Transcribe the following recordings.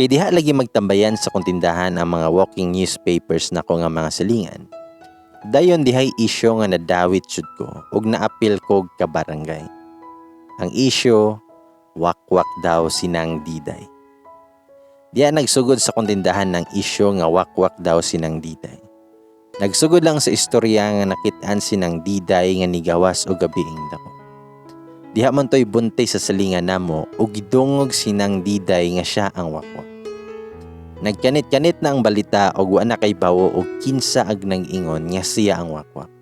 Kay diha lagi magtambayan sa kong tindahan ang mga walking newspapers nako nga mga silingan. Dayon dihay isyu nga nadawit jud ko ug naapil kog kabarangay. Ang isyu, wakwak daw si Nang Diday. Diha nagsugod sa kong tindahan ng isyu nga wakwak daw si Nang Diday. Nagsugod lang sa istorya nga nakit-an si Nang Diday nga nigawas og gabiing dako. Diha man to'y bunti sa silingan namo ug gidungog si Nang Diday nga siya ang wakwak. Nagkanit-kanit na ang balita og wa na kay bawo og kinsa ag nag-ingon nga siya ang wakwak.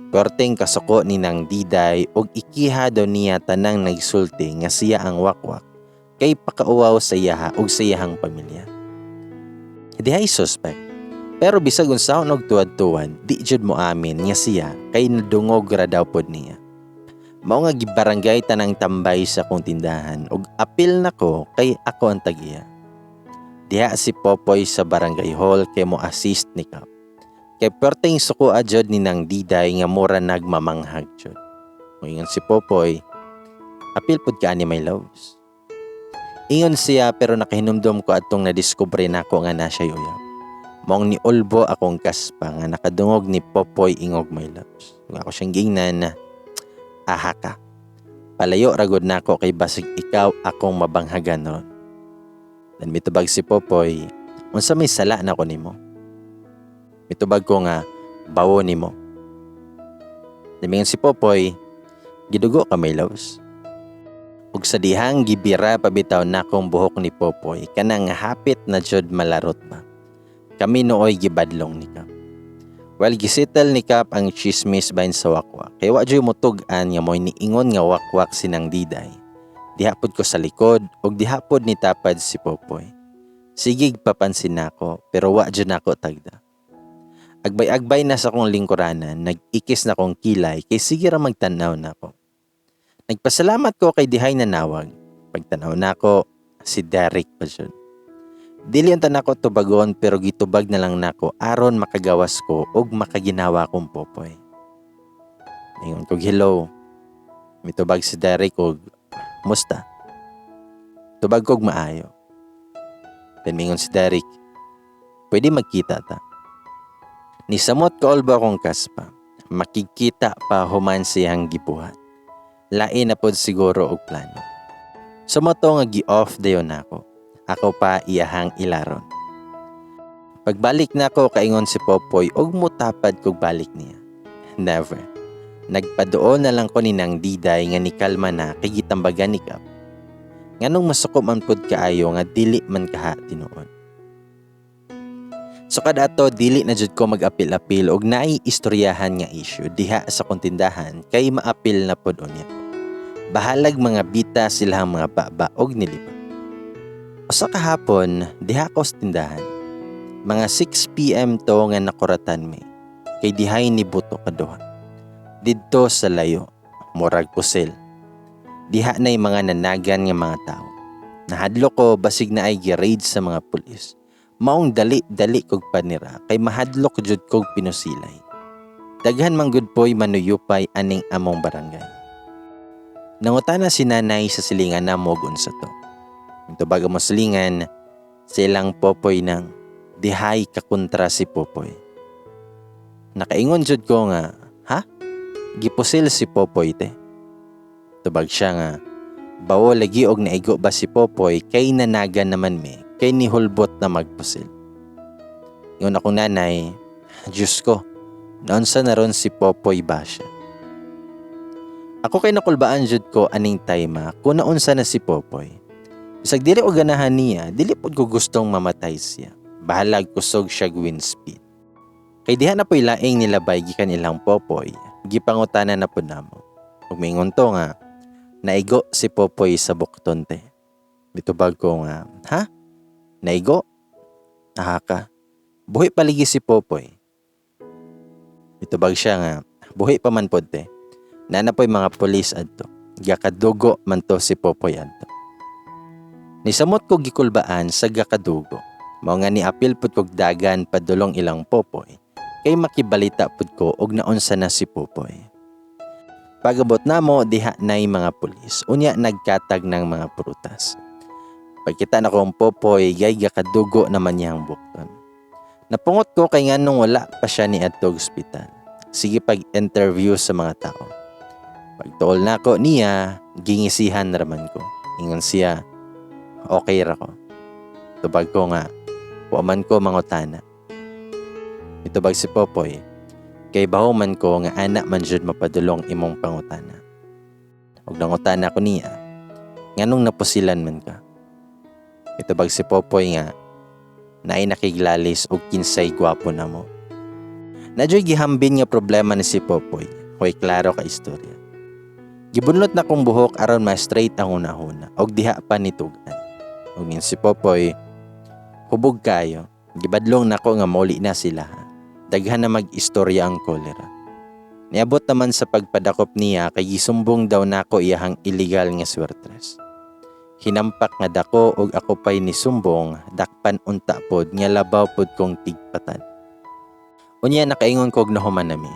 Perteng kasuko ni Nang Diday og ikiha daw niya tanang nagsulti nga siya ang wakwak kay pakauwaw sa iyaha og sa iyahang pamilya. Dihay suspect. Pero bisag unsaon og tuwad-tuwad, di jud mo amin nga siya kay nadungog ra daw pod niya. Mao nga gibarangay tanang tambay sa akong tindahan og apil nako kay ako ang tag-iya. Diha si Popoy sa barangay hall kay mo assist ni Kap. Kay perteng suko jud ni Nang Diday nga mura nagmamanghag jud. Moingon si Popoy, "Apil pud ka ani, my loves." Ingon siya pero nakahinumdom ko atong nadiskubre nako nga na siya uyab. Maong niulbo akong kaspa nga nakadungog ni Popoy ingog "my loves." Ug ako siyang giingnan na, "Aha ka. Palayo ragod nako kay basig ikaw akong mabanghagan ron." Then mitubag si Popoy, "Unsa may sala nako nimo?" Mitubag ko nga, "Bawo nimo." Then mingon si Popoy, "Gidugo ka, my loves." Ug sa dihang gibira pabitaw nakong buhok ni Popoy, kanang hapit na jud malarot ba. Kami nooy gibadlong ni Kap. Well, gisettle ni Kap ang chismis bahin sa wakwak. Kay wa jud mutug-an nga mo'y niingon nga wakwak si Nang Diday. Diha pod ko sa likod ug diha pod ni tapad si Popoy. Sigig papansin nako pero wa jud nako tagda. Agbay-agbay na sa akong lingkuranan, nag-ikis na kong kilay kay sige ra magtan-aw nako. Nagpasalamat ko kay dihay nanawag. Pagtanaw nako, si Derek pa jud. Dili unta nako tubagon pero gitubag na lang nako aron makagawas ko ug makaginawa kong Popoy. Ingon kog, "Hello." Mitubag si Derek og, "Musta?" Tubag kog, "Maayo." Then mingon si Derek, "Pwede magkita ta." Nisamot kaulbo akong kaspa. Makikita pa human siyang gibuhat. Lain na pod siguro og plano. Sumoto nga gi-off dayon nako. Ako pa iyahang ilaron. Pagbalik nako kaingon si Popoy og mutapad kog balik niya. Never. Nagpaduol na lang ko ni Nang Diday nga nikalma na kay gitambagan ni Kap. Nganong masuko man pud kaayo nga dili man kaha tinuod. So kada ato dili na jud ko mag-apil-apil og naay istoryahan nga issue diha sa kong tindahan kay maapil na pod unya. Bahalag mga bita silahang mga baba og niliba. Usa ka hapon, diha ko sa tindahan. Mga 6 PM to nga nakuratan mi kay dihay ni buto kaduha. Didto sa layo, murag pusil. Diha na'y mga nanagan nga mga tao. Nahadlok ko basig na ay gi-raid sa mga pulis. Maong dali-dali kog panira kay mahadlok jud kog pinusilay. Daghan man gud poy manuyupay aning among barangay. Nangutana si nanay sa silingan namo og unsa to. Tubag mo silingan, silang Popoy nang dihay kakontra si Popoy. Nakaingon jud ko nga, "Ha? Gipusil si Popoy te?" Tubag siya nga, "Bawo lagi og naigo ba si Popoy kay nanagan naman mi kay nihulbot na magpusil." Ingon akong nanay, "Diyos ko, naunsa na ron si Popoy ba siya?" Ako kay nakulbaan jud ko aning time kung naunsa na si Popoy. Bisag dili ko ganahan niya, dili pod ko gustong mamatay siya. Bahalag kusog siya wind speed. Kay diha na po'y laing nilabay gikan ilang Popoy, gipangutana na pod namo. Ug miingon to nga, "Naigo si Popoy sa bukton te." Mitubag ko nga, "Ha? Naigo? Aha ka. Buhi paligi si Popoy." Mitubag siya nga, "Buhi pa man pod te. Naa na po'y mga pulis adto. Gakadugo man to si Popoy adto." Nisamot ko gikulbaan sa gakadugo. Mao nga niapil pud kog dagan padulong ilang Popoy kay makibalita pud ko og naunsa na si Popoy. Pagabot namo diha nay mga pulis. Unya nagkatag ng mga prutas. Pagkita nako ang Popoy, gay gakadugo naman niyang bukton. Napungot ko kay nganong wala pa siya ni adtog ospital. Sige pag-interview sa mga tao. Pagtuol nako niya, gingisihan raman ko. Ingon siya, "Okay ra ko." Tubag ko nga, "Wa man ko mangutana." Mitubag si Popoy, "Kay baho man ko nga ana man jud mapadulong imong pangutana." Ug nangutana ko niya, "Nganong napusilan man ka?" Mitubag si Popoy nga, "Naay nakiglalis og kinsay gwapo namo." Naa juy gihambin nga problema ni si Popoy, hoy klaro ka istorya. Gibunlot nakong buhok aron ma-straight ang hunahuna og diha pa nitug-an. Ug ning si Popoy, hubog kayo, gibadlong nako nga mauli na sila. Daghan na mag-istorya ang kolera. Niabot naman sa pagpadakop niya kay gisumbong daw nako iyahang illegal nga swertres. Hinampak nga dako og ako pa'y nisumbong, dakpan unta pod nga labaw pod kong tigpatan. Unya nakaingon kog nahuman nami.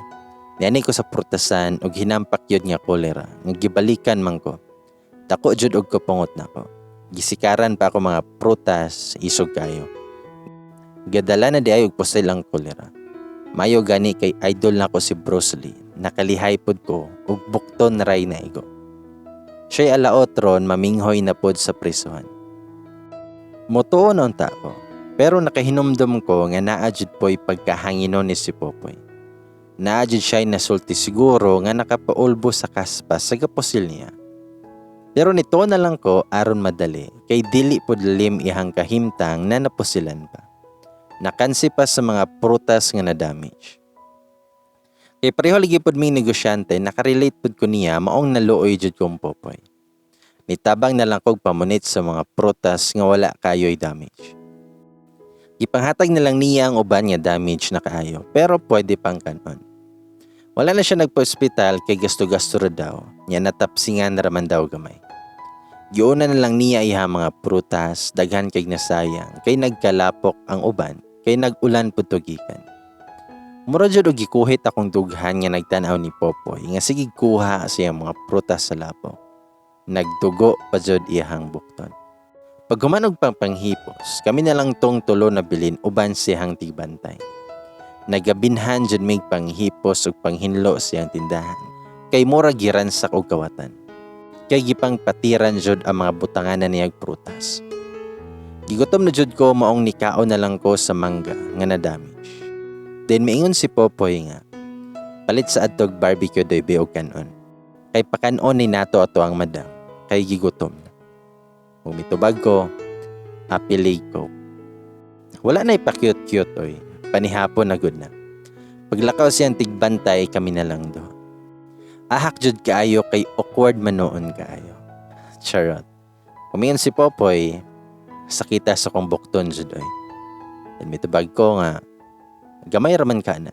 Niani ko sa prutasan og hinampak yun nga kolera nga gibalikan man ko. Dako jud og kapungot nako. Gisikaran pa ako mga prutas, isog kayo. Gadala na di ay og pusil ang kolera. Mayo gani kay idol nako si Bruce Lee. Nakalihay pod ko ug bukton ray na igo. Siya'y alaot ron maminghoy na pod sa prisuhan. Motuo na unta ko, pero nakahinumdum ko nga naa jud po'y pagkahanginon ni si Popoy. Naa jud siya'y nasulti siguro nga nakapaulbo sa kaspas sa gapusil niya. Pero nito na lang ko aron madali kay dili pod lalim ihang kahimtang na napusilan pa. Nakansi pa sa mga prutas nga na-damage. Kay pareho lagi pod ming negosyante, nakarelate pod ko niya, maong naluoy jud kong Popoy. Nitabang na lang kog pamunit sa mga prutas nga wala kayo'y damage. Gipanghatag na lang niya ang uban nga damage na kaayo, pero pwede pang kanon. Wala na siya nagpa-ospital kay gasto-gasto ra daw, nya natapsingan na raman daw gamay. Giuna na lang niya iha mga prutas, daghan kay nasayang, kay nagkalapok ang uban, kay nag-ulan pud to gikan. Mura jud og gikuhit akong dughan nga nagtan-aw ni Popoy nga sige kuha sa iyang mga prutas sa lapok. Nagdugo pa jud iyahang bukton. Pag human og pangpanghipos, kami na lang tong tulo na bilin uban siyang tigbantay. Nagabinhan jud mig panghipos ug panghinlo siyang tindahan. Kay mura giransak og kawatan. Kay gipangpatiran jud ang mga butanganan niyag prutas. Gigutom na jud ko, maong nikaon na lang ko sa mangga nga na-damage. Then miingon si Popoy nga, "Palit sa adtog barbecue doy be og kanon. Kay pakanon ni nato ato ang madam, kay gigutom na." Ug mitubag ko, "Apilig ko." Wala na ipa-cute-cute oy, panihapon na gud na. Paglakaw siyang tigbantay, kami na lang do. Ahak jud kaayo kay awkward man noon kaayo. Charot. Kumingon si Popoy, "Sakita sa kong bukton jud oy." Then mitubag ko nga, "Gamay raman ka na."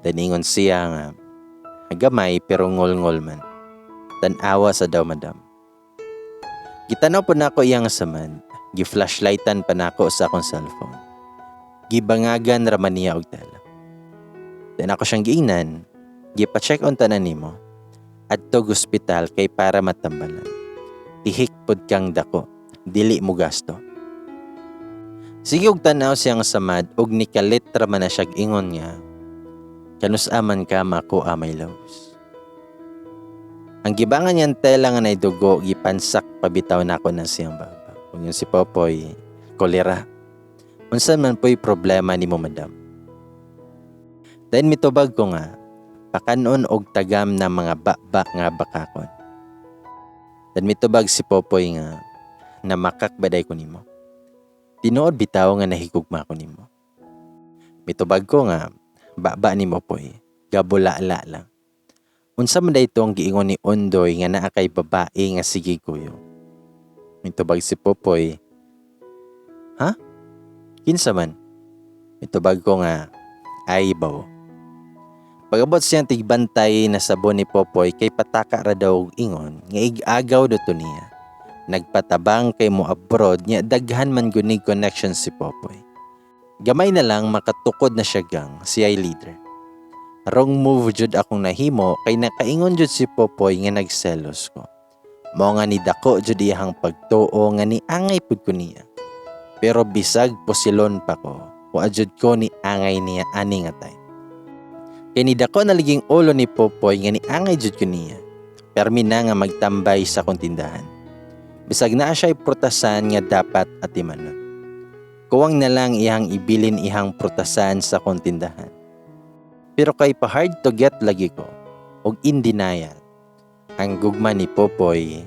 Then ingon siya nga, "Gamay pero ngol-ngol man. Tan-awa sa daw, madam." Gitanaw po nako iyang samad, gi-flashlightan pa nako sa akong cellphone. Gibangagan raman niya og tela. Then ako siyang giingnan, "Gipa-check on tanan nimo. Adto ospital kay para matambalan. Tihik pod kang dako, dili mo gasto." Sige og tanaw siyang samad og nikalit ra man na siya ingon nga, "Kanus-a man ka makuha, my loves?" Ang gibangan niyang tela nga naidugo, gipansak pabitaw nako na siyang baba. Ug yung si Popoy, "Kolera. Unsa man po'y problema nimo, madam?" Then mitubag ko nga, "Pakanon og tagam na mga baba nga bakakon." Then mitubag si Popoy nga, "Namakak baday ko nimo. Tinuod bitaw nga nahigugma ko nimo." Mitubag ko nga, "Baba nimo poy, gabulala lang. Unsa man day ang giingon ni Ondoy nga naa kay babae nga sige kuyo?" Mitubag si Popoy, "Ha? Kinsa man?" Mitubag ko nga, "Ay bawo." Pag-abot siyang tigbantay na sabon ni Popoy kay pataka ra daw og ingon nga ig-agaw do to niya. Nagpatabang kay mo abroad nya daghan man gunig connection si Popoy. Gamay na lang makatukod na siya gang, siya'y leader. Wrong move jud akong nahimo kay nakaingon jud si Popoy nga nagselos ko. Mao nga nidako jud iyahang pagtuo nga niangay pud ko niya. Pero bisag pusilon pa ko, wa jud ko niangay niya ani nga time. Kay nidako na laging ulo ni Popoy nga niangay jud ko niya. Permi na nga magtambay sa akong tindahan. Bisag naa siya prutasan nga dapat atimanon. Kuwang na lang iyang ibilin ihang prutasan sa akong tindahan. Pero kay pa hard to get lagi ko, og in denial, ang gugma ni Popoy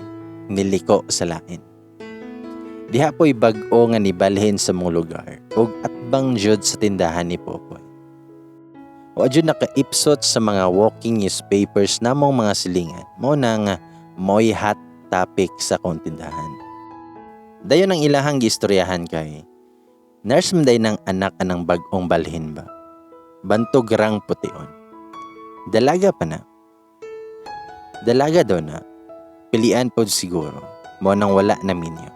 niliko sa lain. Diha po'y bag-o nga nibalhin sa mong lugar ug atbang jud sa tindahan ni Popoy. Wa jud nakaipsot sa mga walking newspapers namong mga silingan. Mao na nga mo'y hot topic sa akong tindahan. Dayon ang ilahang giistoryahan kay nurse man day ng anak anang bag-ong balhin ba. Bantog rang pution. Dalaga pa na. Dalaga daw na. Pilian pod siguro. Mao nang wala na minyo.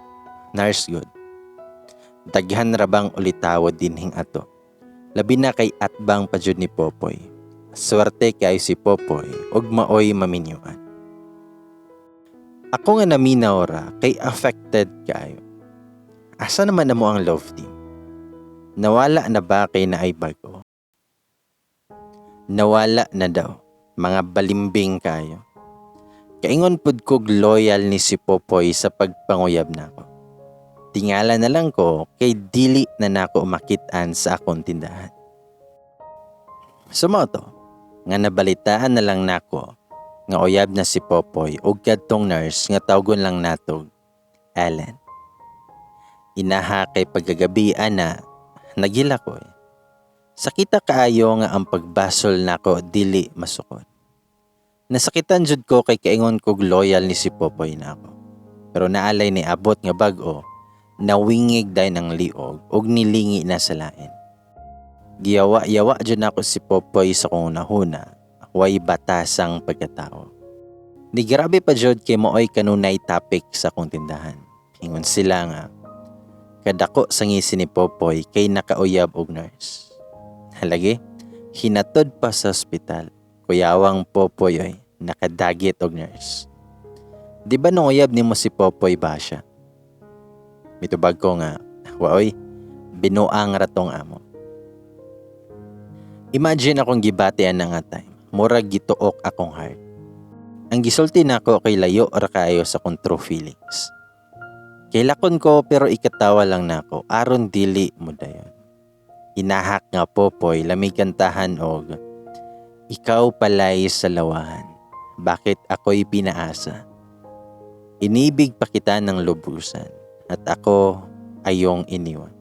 Nurse good. Daghan ra bang ulitawo dinhing ato. Labi na kay atbang pa jud ni Popoy. Swerte kay si Popoy ug maoy maminyuan. Ako nga naminaw ra kay affected kaayo. Asa naman na mo ang love team? Nawala na ba kay naay bago? Nawala na daw. Mga balimbing kayo. Kaingon pud kog loyal ni si Popoy sa pagpanguyab nako. Tingala na lang ko kay dili na nako makit-an sa akong tindahan. So mao to, nga nabalitaan na lang nako nga uyab na si Popoy ug kadtong nurse nga tawgon lang natog Ellen. Inaha kay pagkagabi ana, nagila ko eh. Sakita kaayo nga ang pagbasol nako dili masukod. Nasakitan jud ko kay kaingon kog loyal ni si Popoy nako. Pero naalay ni abot nga bag-o, nawingig dayon ang liog ug nilingi na sa lain. Giyawa-yawa jud nako si Popoy sa kong hunahuna, way batasang pagkatao. Ni grabe pa jud kay maoy kanunay topic sa akong tindahan. Ingon sila nga kadako sa ngisi ni Popoy kay nakauyab og nurse. Halagi, hinatod pa sa ospital. Kuyawang Popoy oy, nakadagit og nurse. Di ba nung uyab nimo si Popoy ba siya? Mitubag ko nga, waoy, binuang ratong amo. Imagine akong gibatian na nga time. Murag gituok akong heart. Ang gisulti nako kay layo ra kaayo sa akong true feelings. Kailakon ko pero ikatawa lang nako aron dili mo dayon. Inahak nga Popoy lamig kantahan og ikaw pala'y sa lawahan. Bakit ako'y pinaasa? Inibig pa kita ng lubusan at ako ayong iniwan.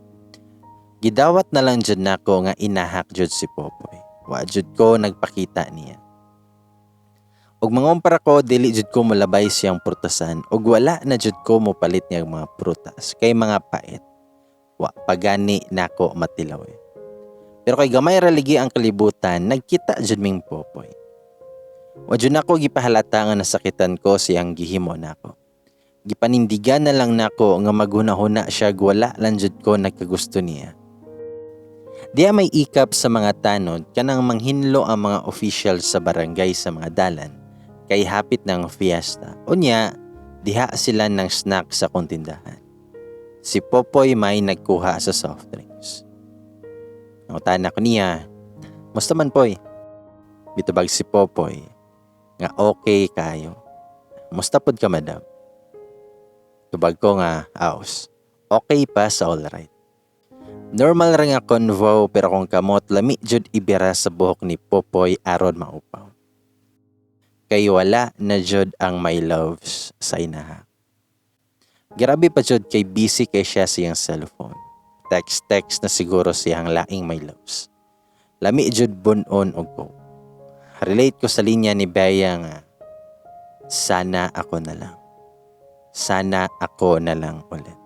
Gidawat na lang jud nako nga inahak jud si Popoy. Wa jud ko nagpakita niya. Ug mangumpara ko dili jud ko molabay siyang prutasan ug wala na jud ko mopalit niya mga prutas kay mga pait. Wa pagani nako matilaw. Pero kay gamay ra ligi ang kalibutan, nagkita jud ming Popoy. Wa jud nako gipahalata nga nasakitan ko siyang gihimo nako. Gipanindigan na lang nako nga maghuna-huna siya wala lang jud ko nagkagusto niya. Diya may ikap sa mga tanod kanang manghinlo ang mga official sa barangay sa mga dalan kay hapit ng fiesta. Unya, diha sila ng snack sa akong tindahan. Si Popoy may nagkuha sa soft drinks. Nangutana ko niya, "Musta man, Poy?" Mitubag si Popoy nga okay kayo. "Musta pod ka, madam?" Tubag ko nga, "Aos, okay pa sa all right." Normal ra nga convo pero kung kamot lami jud ibira sa buhok ni Popoy aron maupaw. Kay wala na jud ang my loves sa inaha. Grabe pa jud kay busy kay siya siyang cellphone. Text-text na siguro siyang laing my loves. Lami jud bunon og ko. Relate ko sa linya ni Bea nga, "Sana ako na lang. Sana ako na lang ulit."